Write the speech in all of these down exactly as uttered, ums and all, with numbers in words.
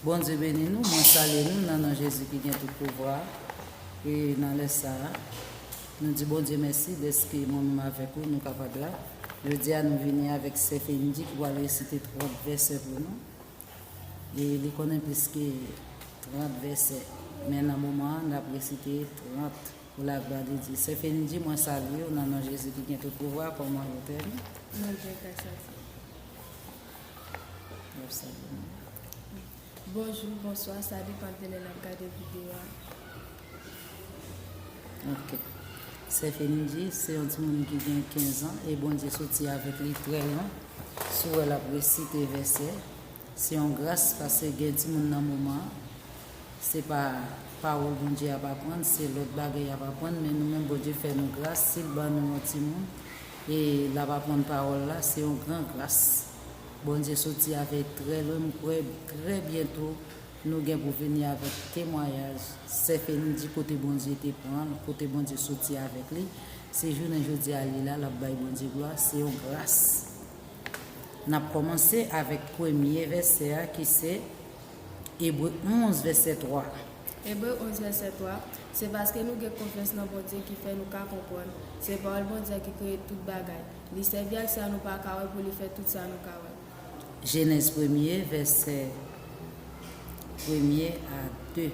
Bondye beni nou, mwen salye nou nan non Jezi ki gen tout pouvwa. E nan lè sa a, nou di Bondye mèsi dèske mwen menm avèk ou nou kapab la. Jodi a nou vini avèk sè Fendi ki pral resite trant vèsè pou nou. E li konnen plis ke trant vèsè. Men nan moman an, n ap resite trant pou laglwa de Dye. Sè Fendi, mwen salye w nan non Jezi ki gen tout pouvwa, kòman ou tèl? Mwen byen, gras a Dye. Mwen salye w. Bonjou, bonswa, sa depann de lè n ap gade videyo a. Ok. Sè Fendi se yon timoun ki gen kenz an e Bondye soti avèk li trè lwen. Si w wè l ap resite vèsè, se yon gras paske gen timoun nan moman an, se pa pawòl Bondye y ap aprann, se lòt bagay y ap aprann, men nou menm Bondye fè nou gras, si l ban nou yon timoun e l ap aprann pawòl la, se yon gran gras. Bondye soti avè l trè lwen, m kwè trè byento nou gen pou vini avèk temwayaj sè Fendi kote Bondye te pran l, kote Bondye soti avèk li. Se jounen jodi a li la, l ap bay Bondye glwa, se yon gras. N ap kòmanse avèk premye vèsè a ki se Ebre onz vèsè twa. Ebre onz vèsè twa, se paske nou gen konfyans nan Bondye ki fè nou ka konprann se pawòl Bondye ki kreye tout bagay. Li sèvi ak sa nou pa ka wè pou li fè tout sa nou ka wè. Jenèz premye, vèsè premye a de.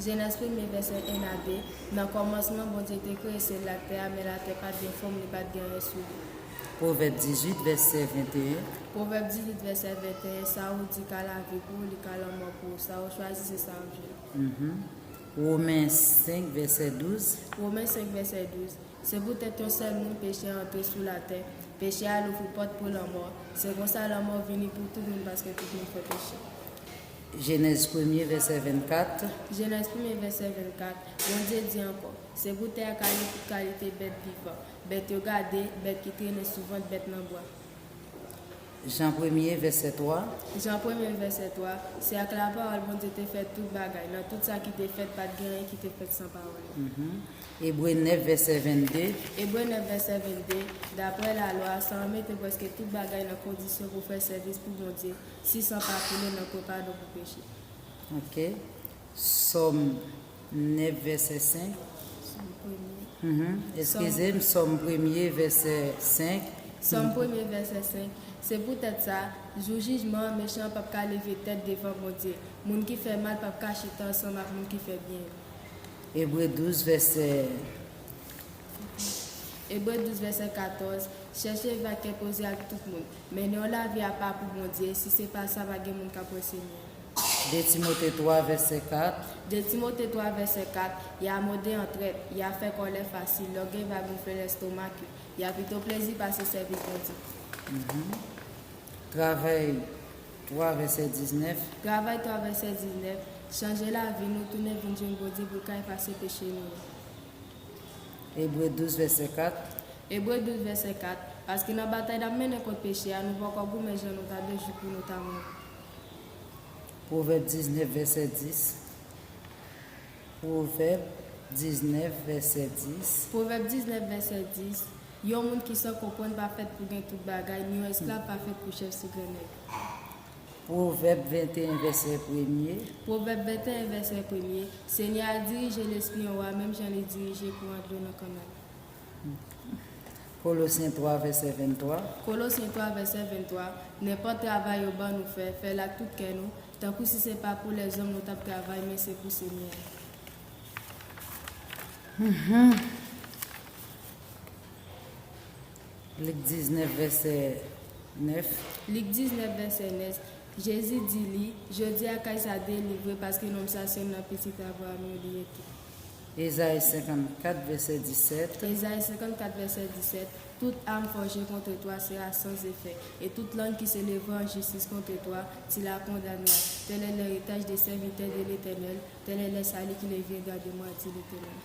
Jenèz premye, vèsè en a de. Nan kòmansman, Bondye te kreye syèl la ak tè a, men latè pa t gen fòm, li pa t gen anyen sou li. Pwovèb dizuit, vèsè venteyen. Pwovèb dizuit, vèsè venteyen, sa ou di ka lavi pou ou, li ka lanmò pou ou. Sa ou chwazi, se sa w ap jwenn. Mhm. Women senk, vèsè douz. Women senk, vèsè douz. Se poutèt yon sèl moun peche antre sou latè. Peche a louvri pòt pou lanmò. Se konsa lanmò vini pou tout moun paske tout moun fè peche. Jenèz premye, vèsè vennkat. Jenèz premye, vèsè vennkat. Bondye di ankò, se pou tè a ka gen tout kalite bèt vivan, bèt yo gade, bèt ki trennen sou vant, bèt nan bwa. Jan premye, vèsè twa. Jan premye, vèsè twa, se ak lapawòl Bondye te fè tout bagay. Nan tout sa ki te fèt, pa t gen anyen ki te fèt san pawòl li. Mhm. Ebre nèf, vèsè vennde. Ebre nèf, vèsè vennde, daprè lalwa, sa anmete prèske tout bagay nan kondisyon pou fè sèvis pou Bondye, si san pa koule nan kwen padon pou peche. Ok. Sòm nèf, vèsè senk. Sòm premye. Mhm. Eskize m, Sòm premye, vèsè senk. Sòm premye, vèsè senk. Se poutèt sa, jou jijman an, mechan an p ap ka leve tèt devan Bondye. Moun ki fè mal p ap ka chita ansanm ak moun ki fè byen yo. Ebre douz, vèsè Ebre douz, vèsè katòz, chèche va kè poze ak tout moun. Mennen yon lavi apa pou Bondye, si se pa sa, pa gen moun k ap wè Senyè a. De Timote twa, vèsè kat. De Timote twa, vèsè kat, y a mode an trèt, y a fè kòlè fasil, lògèy va gonfle lèstomak yo, y a pito plezi pase sèvis Bondye. Mhm. Travay twa, vèsè diznèf. Travay twa, vèsè diznèf, chanje lavi nou, tounen vin jwenn Bondye pou l ka efase peche nou yo. Ebre douz, vèsè kat. Ebre douz, vèsè kat, paske nan batay n ap mennen kont peche a, nou poko goumen jan nou ta dwe jou pou nou ta mouri. Pwovèb diznèf, vèsè dis. Pwovèb diznèf, vèsè dis. Pwovèb diznèf, vèsè dis, yon moun ki san konprann pa fèt pou gen tout bagay, ni yon esklav pa fèt pou chèf sou grannèg. Pwovèb venteyen, vèsè premye. Pwovèb venteyen, vèsè premye, Senyè a dirije lespri yon wa menm jan li dirije kouran dlo nan kannal. Kolosyen twa, vèsè venntwa. Kolosyen twa, vèsè venntwa, nenpòt travay yo ban nou fè, fè l ak tout kè nou, tankou si se pa pou lèzòm nou t ap travay, men se pou Senyè a. Mhm. Lik diznèf, vèsè nèf. Lik diznèf, vèsè nèf, Jezi di li, jodi a kay sa delivre, paske nonm sa se youn nan pitit Abraram yo li ye tou. Ezayi senkannkat, vèsè disèt. Ezayi senkannkat, vèsè disèt, toute arme forgée contre toi sera sans effet, et toute langue qui s'élèvera en justice contre toi, tu la condamneras. Tel est l'héritage des serviteurs de l'Éternel, tel est le salut qui les viendra de moi, dit l'Éternel.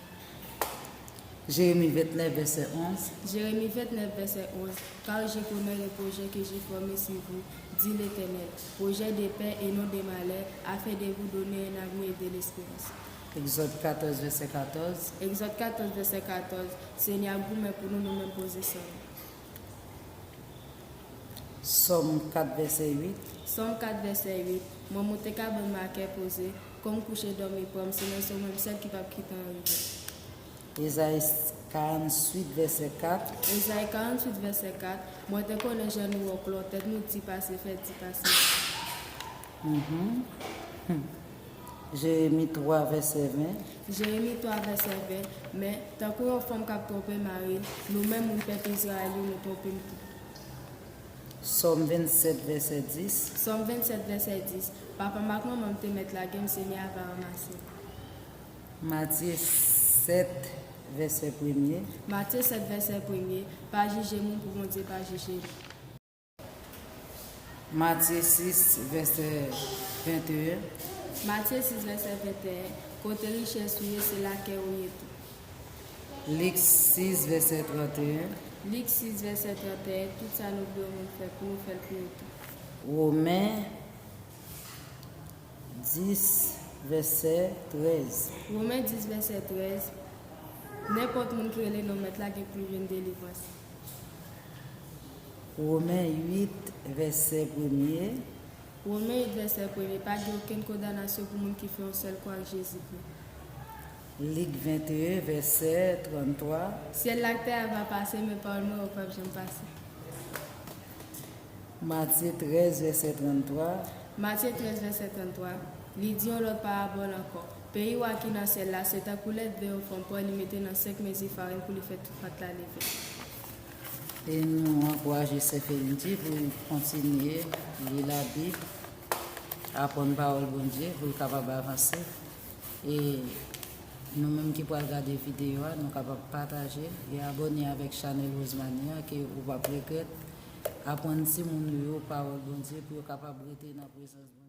Jeremi ventnèf, vèsè onz. Jeremi ventnèf, vèsè onz, car je connais les projets que j'ai formés sur vous, dit l'Éternel, projets de paix et non de malheur, afin de vous donner un avenir et de l'espérance. Egzòd katòz, vèsè katòz. Egzòd katòz, vèsè katòz, Senyè a goumen pou nou, nou menm poze san nou. Sòm kat vèsè uit. Sòm kat vèsè uit. Mwen moute kabann mwen ak kè poze, kò m kouche dòmi pran m, se nan se ou menm sèl ki p ap kite anyen rive. Ezayi karanntuit vèsè kat. Ezayi karanntuit vèsè kat. Mwen te konnen je nou wòklò, tèt nou di pase, fè di pase. Jeremi twa vèsè ven. Jeremi twa vèsè ven. Men, tankou yon fanm k ap twonpe mari l, nou menm moun pèp Izrayèl yo, nou twonpe m tou. Sòm vennsèt vèsè dis. Sòm vennsèt vèsè dis. Papa m ak manman m te mèt lage m, Senyè a va ranmase m. Matye sèt vèsè premye. Matye sèt vèsè premye. Pa jije moun pou Bondye pa jije nou. Matye sis vèsè venteyen. Matye sis vèsè venteyen. Kote richès ou ye, se la kè ou ye tou. Lik sis vèsè tranteyen. Lik sis vèsè tranteyen. Tout sa nou vle yon moun fè pou nou, fè l pou yo tou. Women dis vèsè trèz. Women dis vèsè trèz. Nenpòt moun ki rele non Mèt la gen pou l jwenn delivrans. Women uit vèsè premye. Women uit vèsè premye. Pa gen okenn kondanasyon pou moun ki fè yon sèl kwa ak Jezikri. Lik venteyen vèsè tranntwa. Syèl la ak tè a va pase, men pawòl mwen yo p ap janm pase. Matye trèz vèsè tranntwa. Matye trèz vèsè tranntwa. Li di yon lòt parabòl ankò. Peyi wa ki nan syèl la se tankou lèt ven yon fanm pran, li mete nan senk mezi farin pou li fè tout pat la leve. E nou ankouraje sè Felinti pou l kontinye li Labib, aprann pawòl Bondye, pou l kapab avanse. E nou menm ki pral gade videyo a, nou kapab pataje e abòne avèk chanèl Rosemanie an, ke ou p ap regrèt. Aprann timoun ou yo pawòl Bondye pou yo kapab rete nan prezans Bondye.